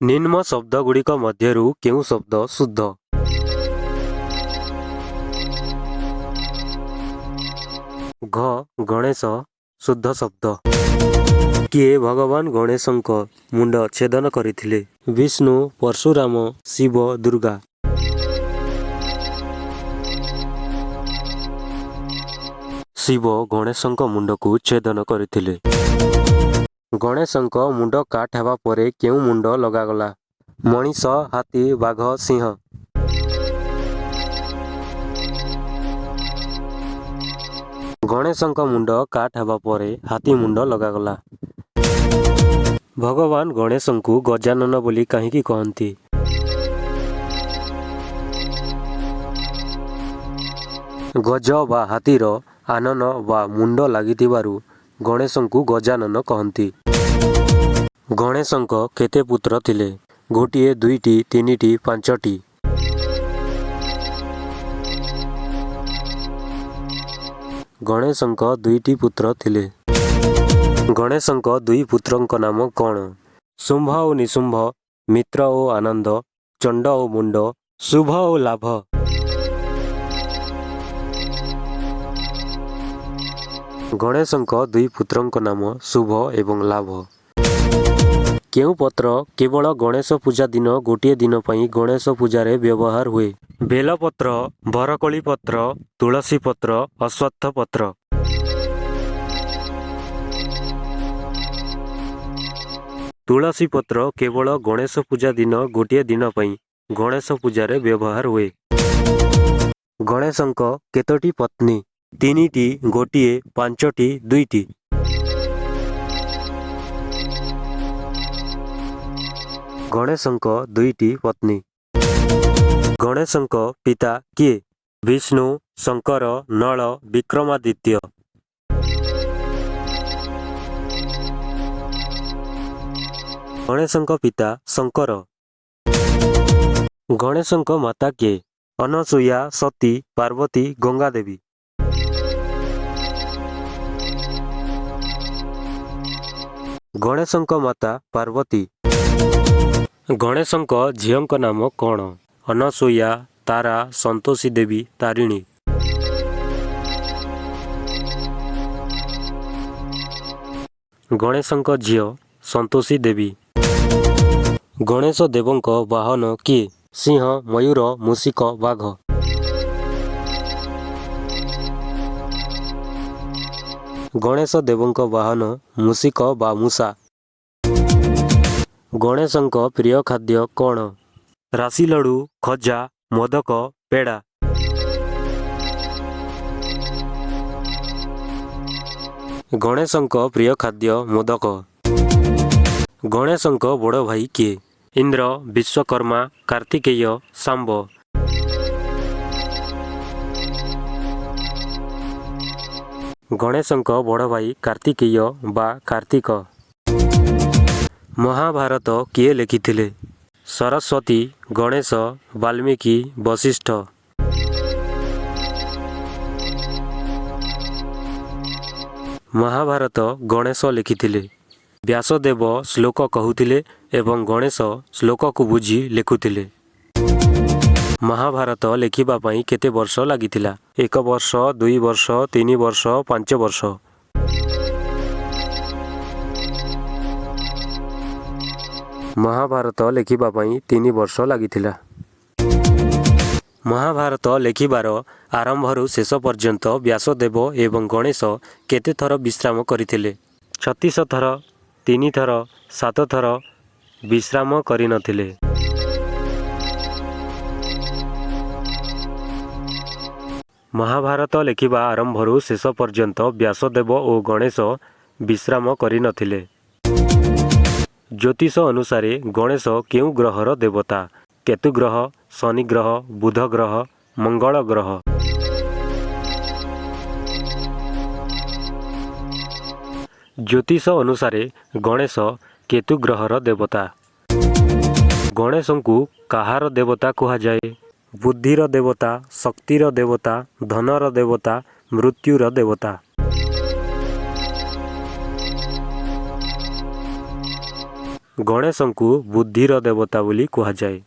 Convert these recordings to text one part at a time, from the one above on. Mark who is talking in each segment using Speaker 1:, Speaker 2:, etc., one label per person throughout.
Speaker 1: ନିମ୍ନ ଶବ୍ଦଗୁଡ଼ିକ ମଧ୍ୟରୁ କେଉଁ ଶବ୍ଦ ଶୁଦ୍ଧ? ଘ ଗଣେଶ ଶୁଦ୍ଧ ଶବ୍ଦ। କିଏ ଭଗବାନ ଗଣେଶଙ୍କ ମୁଣ୍ଡ ଛେଦନ କରିଥିଲେ? ବିଷ୍ଣୁ, ପରଶୁରାମ, ଶିବ, ଦୁର୍ଗା। ଶିବ ଗଣେଶଙ୍କ ମୁଣ୍ଡକୁ ଛେଦନ କରିଥିଲେ। ଗଣେଶଙ୍କ ମୁଣ୍ଡ କାଟ ହେବା ପରେ କେଉଁ ମୁଣ୍ଡ ଲଗାଗଲା? ମଣିଷ, ହାତୀ, ବାଘ, ସିଂହ। ଗଣେଶଙ୍କ ମୁଣ୍ଡ କାଟ ହେବା ପରେ ହାତୀ ମୁଣ୍ଡ ଲଗାଗଲା। ଭଗବାନ ଗଣେଶଙ୍କୁ ଗଜାନନ ବୋଲି କାହିଁକି କହନ୍ତି? ଗଜ ବା ହାତୀର ଆନନ ବା ମୁଣ୍ଡ ଲାଗିଥିବାରୁ ଗଣେଶଙ୍କୁ ଗଜାନନ କହନ୍ତି। ଗଣେଶଙ୍କ କେତେ ପୁତ୍ର ଥିଲେ? ଗୋଟିଏ, ଦୁଇଟି, ତିନିଟି, ପାଞ୍ଚଟି। ଗଣେଶଙ୍କ ଦୁଇଟି ପୁତ୍ର ଥିଲେ। ଗଣେଶଙ୍କ ଦୁଇ ପୁତ୍ରଙ୍କ ନାମ କ'ଣ? ଶୁମ୍ଭ ଓ ନିଶୁମ୍ଭ, ମିତ୍ର ଓ ଆନନ୍ଦ, ଚଣ୍ଡ ଓ ମୁଣ୍ଡ, ଶୁଭ ଓ ଲାଭ। ଗଣେଶଙ୍କ ଦୁଇ ପୁତ୍ରଙ୍କ ନାମ ଶୁଭ ଏବଂ ଲାଭ। କେଉଁ ପତ୍ର କେବଳ ଗଣେଶ ପୂଜା ଦିନ ଗୋଟିଏ ଦିନ ପାଇଁ ଗଣେଶ ପୂଜାରେ ବ୍ୟବହାର ହୁଏ? ବେଲପତ୍ର, ବରକୋଳି ପତ୍ର, ତୁଳସୀ ପତ୍ର, ଅଶ୍ୱତ୍ଥ ପତ୍ର। ତୁଳସୀ ପତ୍ର କେବଳ ଗଣେଶ ପୂଜା ଦିନ ଗୋଟିଏ ଦିନ ପାଇଁ ଗଣେଶ ପୂଜାରେ ବ୍ୟବହାର ହୁଏ। ଗଣେଶଙ୍କ କେତୋଟି ପତ୍ନୀ? ତିନିଟି, ଗୋଟିଏ, ପାଞ୍ଚଟି, ଦୁଇଟି। ଗଣେଶଙ୍କ ଦୁଇଟି ପତ୍ନୀ। ଗଣେଶଙ୍କ ପିତା କିଏ? ବିଷ୍ଣୁ, ଶଙ୍କର, ନଳ, ବିକ୍ରମାଦିତ୍ୟ। ଗଣେଶଙ୍କ ପିତା ଶଙ୍କର। ଗଣେଶଙ୍କ ମାତା କିଏ? ଅନସୂୟା, ସତୀ, ପାର୍ବତୀ, ଗଙ୍ଗାଦେବୀ। ଗଣେଶଙ୍କ ମାତା ପାର୍ବତୀ। ଗଣେଶଙ୍କ ଝିଅଙ୍କ ନାମ କ'ଣ? ଅନସୂୟା, ତାରା, ସନ୍ତୋଷୀ ଦେବୀ, ତାରିଣୀ। ଗଣେଶଙ୍କ ଝିଅ ସନ୍ତୋଷୀ ଦେବୀ। ଗଣେଶ ଦେବଙ୍କ ବାହନ କିଏ? ସିଂହ, ମୟୂର, ମୂଷିକ, ବାଘ। ଗଣେଶ ଦେବଙ୍କ ବାହନ ମୂଷିକ ବା ମୂଷା। ଗଣେଶଙ୍କ ପ୍ରିୟ ଖାଦ୍ୟ କ'ଣ? ରାଶି ଲଡ଼ୁ, ଖଜା, ମୋଦକ, ପେଡ଼ା। ଗଣେଶଙ୍କ ପ୍ରିୟ ଖାଦ୍ୟ ମୋଦକ। ଗଣେଶଙ୍କ ବଡ଼ ଭାଇ କିଏ? ଇନ୍ଦ୍ର, ବିଶ୍ୱକର୍ମା, କାର୍ତ୍ତିକେୟ, ଶାମ୍ବ। ଗଣେଶଙ୍କ ବଡ଼ ଭାଇ କାର୍ତ୍ତିକେୟ ବା କାର୍ତ୍ତିକ। ମହାଭାରତ କିଏ ଲେଖିଥିଲେ? ସରସ୍ୱତୀ, ଗଣେଶ, ବାଲ୍ମୀକି, ବଶିଷ୍ଠ। ମହାଭାରତ ଗଣେଶ ଲେଖିଥିଲେ। ବ୍ୟାସଦେବ ଶ୍ଲୋକ କହୁଥିଲେ ଏବଂ ଗଣେଶ ଶ୍ଲୋକକୁ ବୁଝି ଲେଖୁଥିଲେ। ମହାଭାରତ ଲେଖିବା ପାଇଁ କେତେ ବର୍ଷ ଲାଗିଥିଲା? 1 ବର୍ଷ, 2 ବର୍ଷ, 3 ବର୍ଷ, 5 ବର୍ଷ। ମହାଭାରତ ଲେଖିବା ପାଇଁ 3 ବର୍ଷ ଲାଗିଥିଲା। ମହାଭାରତ ଲେଖିବାର ଆରମ୍ଭରୁ ଶେଷ ପର୍ଯ୍ୟନ୍ତ ବ୍ୟାସଦେବ ଏବଂ ଗଣେଶ କେତେ ଥର ବିଶ୍ରାମ କରିଥିଲେ? 36 ଥର, 3 ଥର, 7 ଥର, ବିଶ୍ରାମ କରିନଥିଲେ। ମହାଭାରତ ଲେଖିବା ଆରମ୍ଭରୁ ଶେଷ ପର୍ଯ୍ୟନ୍ତ ବ୍ୟାସଦେବ ଓ ଗଣେଶ ବିଶ୍ରାମ କରିନଥିଲେ। ଜ୍ୟୋତିଷ ଅନୁସାରେ ଗଣେଶ କେଉଁ ଗ୍ରହର ଦେବତା? କେତୁ ଗ୍ରହ, ଶନି ଗ୍ରହ, ବୁଧ ଗ୍ରହ, ମଙ୍ଗଳ ଗ୍ରହ। ଜ୍ୟୋତିଷ ଅନୁସାରେ ଗଣେଶ କେତୁ ଗ୍ରହର ଦେବତା। ଗଣେଶଙ୍କୁ କାହାର ଦେବତା କୁହାଯାଏ? ବୁଦ୍ଧିର ଦେବତା, ଶକ୍ତିର ଦେବତା, ଧନର ଦେବତା, ମୃତ୍ୟୁର ଦେବତା। ଗଣେଶଙ୍କୁ ବୁଦ୍ଧିର ଦେବତା ବୋଲି କୁହାଯାଏ।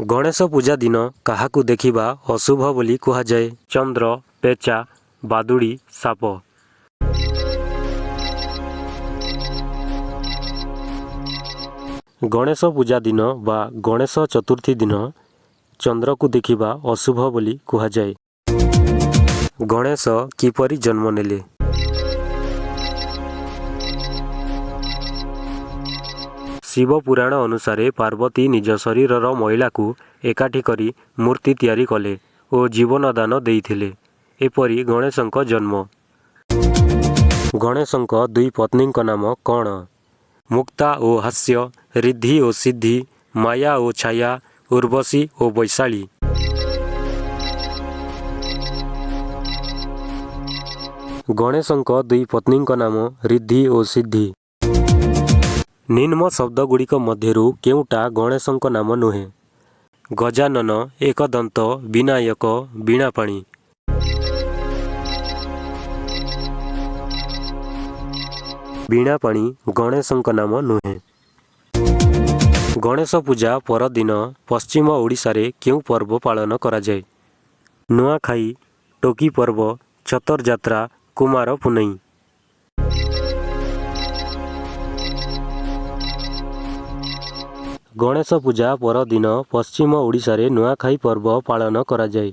Speaker 1: ଗଣେଶ ପୂଜା ଦିନ କାହାକୁ ଦେଖିବା ଅଶୁଭ ବୋଲି କୁହାଯାଏ? ଚନ୍ଦ୍ର, ପେଚା, ବାଦୁଡ଼ି, ସାପ। ଗଣେଶ ପୂଜା ଦିନ ବା ଗଣେଶ ଚତୁର୍ଥୀ ଦିନ ଚନ୍ଦ୍ରକୁ ଦେଖିବା ଅଶୁଭ ବୋଲି କୁହାଯାଏ। ଗଣେଶ କିପରି ଜନ୍ମ ନେଲେ? ଶିବ ପୁରାଣ ଅନୁସାରେ ପାର୍ବତୀ ନିଜ ଶରୀରର ମଇଳାକୁ ଏକାଠି କରି ମୂର୍ତ୍ତି ତିଆରି କଲେ ଓ ଜୀବନଦାନ ଦେଇଥିଲେ। ଏପରି ଗଣେଶଙ୍କ ଜନ୍ମ। ଗଣେଶଙ୍କ ଦୁଇ ପତ୍ନୀଙ୍କ ନାମ କ'ଣ? ମୁକ୍ତା ଓ ହାସ୍ୟ, ରିଦ୍ଧି ଓ ସିଦ୍ଧି, ମାୟା ଓ ଛାୟା, ଉର୍ବଶୀ ଓ ବୈଶାଳୀ। ଗଣେଶଙ୍କ ଦୁଇ ପତ୍ନୀଙ୍କ ନାମ ରିଦ୍ଧି ଓ ସିଦ୍ଧି। ନିମ୍ନ ଶବ୍ଦଗୁଡ଼ିକ ମଧ୍ୟରୁ କେଉଁଟା ଗଣେଶଙ୍କ ନାମ ନୁହେଁ? ଗଜାନନ, ଏକଦନ୍ତ, ବିନାୟକ, ବୀଣାପାଣି। ବୀଣାପାଣି ଗଣେଶଙ୍କ ନାମ ନୁହେଁ। ଗଣେଶ ପୂଜା ପରଦିନ ପଶ୍ଚିମ ଓଡ଼ିଶାରେ କେଉଁ ପର୍ବ ପାଳନ କରାଯାଏ? ନୂଆଖାଇ, ଟୋକି ପର୍ବ, ଛତର ଯାତ୍ରା, କୁମାର ପୂନେଇଁ। ଗଣେଶ ପୂଜା ପରଦିନ ପଶ୍ଚିମ ଓଡ଼ିଶାରେ ନୂଆଖାଇ ପର୍ବ ପାଳନ କରାଯାଏ।